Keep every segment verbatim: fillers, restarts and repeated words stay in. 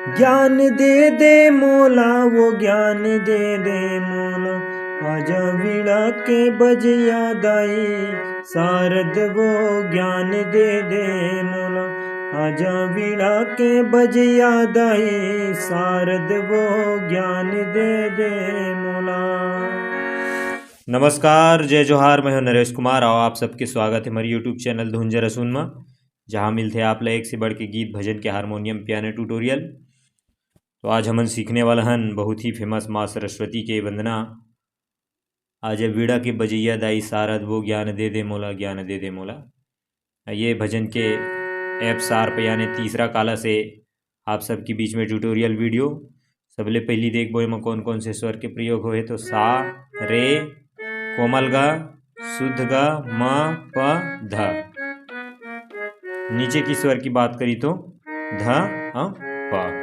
ज्ञान दे दे मोला, वो ज्ञान दे दे मोला, आजा वीणा के बजैया दाई, शारद वो ज्ञान दे दे मोला, आजा वीणा के बजैया दाई, शारद वो ज्ञान दे दे मोला। नमस्कार, जय जोहार, मैं हूं नरेश कुमार। आओ, आप सबके स्वागत है हमारे YouTube चैनल धुन जरा सुन मा, जहां मिलथे आप ला एक से बढ़ के गीत, भजन के हारमोनियम, पियानो ट्यूटोरियल। तो आज हमन सीखने वाला हन बहुत ही फेमस माँ सरस्वती के वंदना। आजा वीणा के बजैया दाई, शारद वो ज्ञान दे दे मोला, ज्ञान दे दे मोला। ये भजन के एफ शार्प यानी तीसरा काला से आप सबके बीच में ट्यूटोरियल वीडियो। सबले पहली देखबो एमा कौन कौन से स्वर के प्रयोग होए, तो सा, रे, कोमल गा, शुद्ध गा, म, प, ध। नीचे की स्वर की बात करी तो ध, अ, प।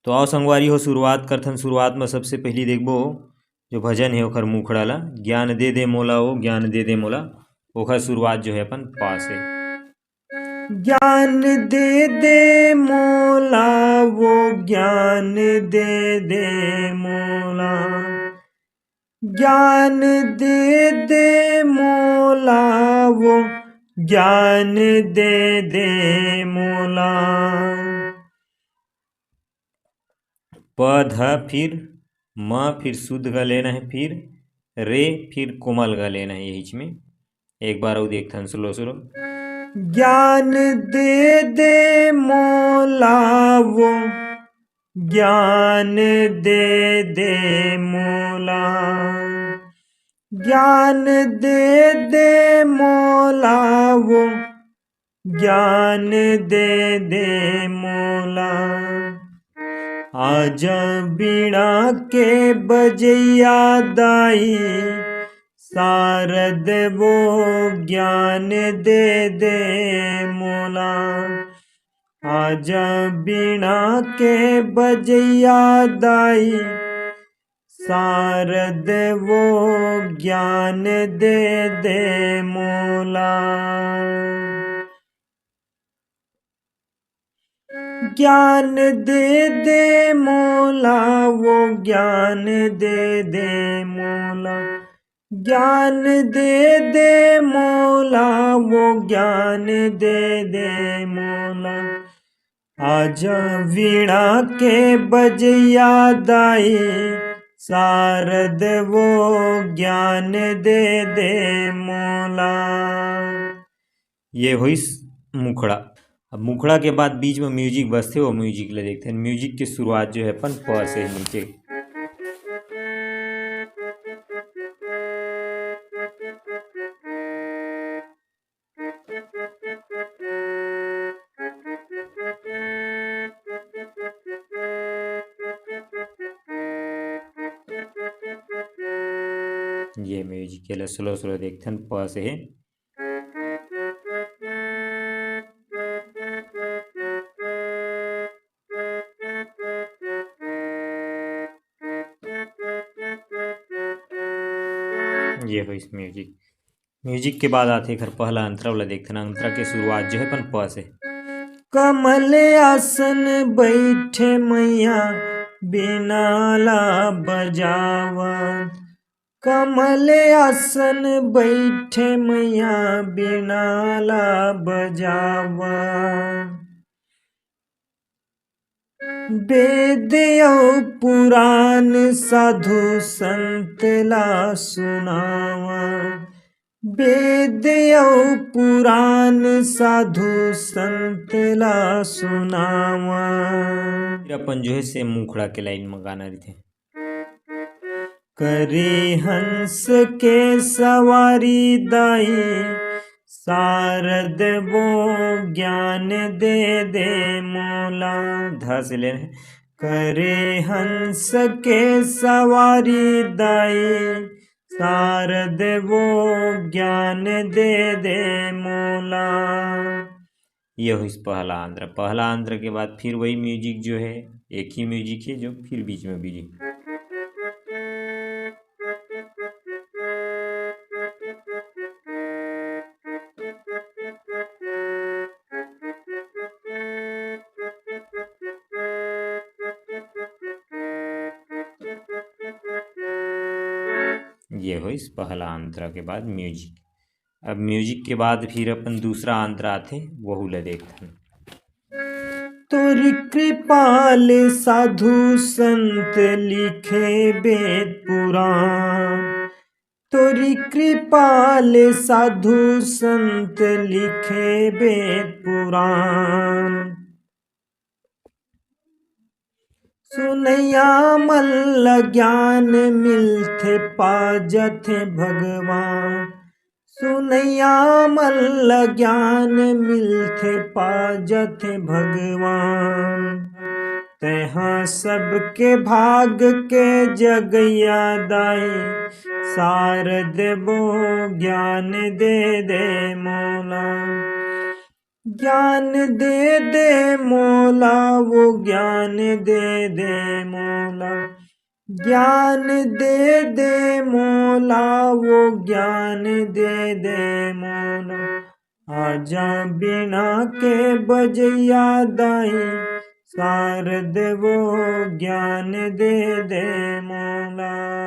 तो आओ संगवारी हो, शुरुआत करथन। शुरुआत में सबसे पहली देखबो जो भजन है ओखर मुखड़ा ला, ज्ञान दे दे मोला, ओ ज्ञान दे दे मोला। ओखर शुरुआत जो है अपन प से। ज्ञान दे दे मोला, वो ज्ञान दे दे मोला, ज्ञान दे दे मोला, वो ज्ञान दे दे मोला। प ध, फिर म, फिर शुद्ध ग लेना है, फिर रे, फिर कोमल ग लेना है। यही में एक बार अउ देखथन, स्लो स्लो। ज्ञान दे दे मोला, वो ज्ञान दे दे मोला, ज्ञान दे दे मोला, वो ज्ञान दे दे मोला। आजा वीणा के बजैया दाई, शारद वो ज्ञान दे दे मोला। आजा वीणा के बजैया दाई, शारद वो ज्ञान दे दे मोला। ज्ञान दे दे मोला, वो ज्ञान दे दे मोला, ज्ञान दे दे मोला, वो ज्ञान दे दे मोला। आजा वीणा के बजैया दाई, शारद वो ज्ञान दे दे मोला। ये होइस मुखड़ा। अब मुखड़ा के बाद बीच में म्यूजिक बजथे, वो म्यूजिक ला देखथन। म्यूजिक के शुरुआत जो है अपन प से नीचे। ये म्यूजिक के ला स्लो स्लो देखथन, प से हे। ये होइस म्यूजिक। म्यूजिक के बाद आथे एखर पहला अंतरा, ओला देखथन। अंतरा के शुरुआत जो है अपन प से। कमल आसन बैठे मैया बीणा ला बजावत, कमल आसन बैठे मैया बीणा ला बजावत। वेद अउ पुराण साधु संत ला सुनावत, वेद अउ पुराण साधु संत ला सुनावत। फिर अपन जो है से मुखड़ा के लाइन में गाना रहिथे। करे हंस के सवारी दाई, शारद वो ज्ञान दे दे मोला। ध से ले रहे। करे हंस के सवारी दाई, शारद वो ज्ञान दे दे मोला। ये होइस पहला अंतरा। पहला अंतरा के बाद फिर वही म्यूजिक जो है, एक ही म्यूजिक है जो फिर बीच में भी। ये होइस पहला अंतरा के बाद म्यूजिक। अब म्यूजिक के बाद फिर अपन दूसरा अंतरा आथे, वहू ला देखथन। तोरी कृपा ले साधु संत लिखे वेद पुराण, तोरी कृपा ले साधु संत लिखे वेद पुराण। सुनइया मन ल ज्ञान मिलथे, पा जथे भगवान। सुनइया मन ल ज्ञान मिलथे, पा जथे भगवान। तेहा सबके भाग के जगइया दाई, सार देबो ज्ञान दे दे मोला। ज्ञान दे दे मोला, वो ज्ञान दे दे मोला। ज्ञान दे दे मोला, वो ज्ञान दे दे मोला। आजा बीणा के बजइया दाई, सार देबो ज्ञान दे दे मोला।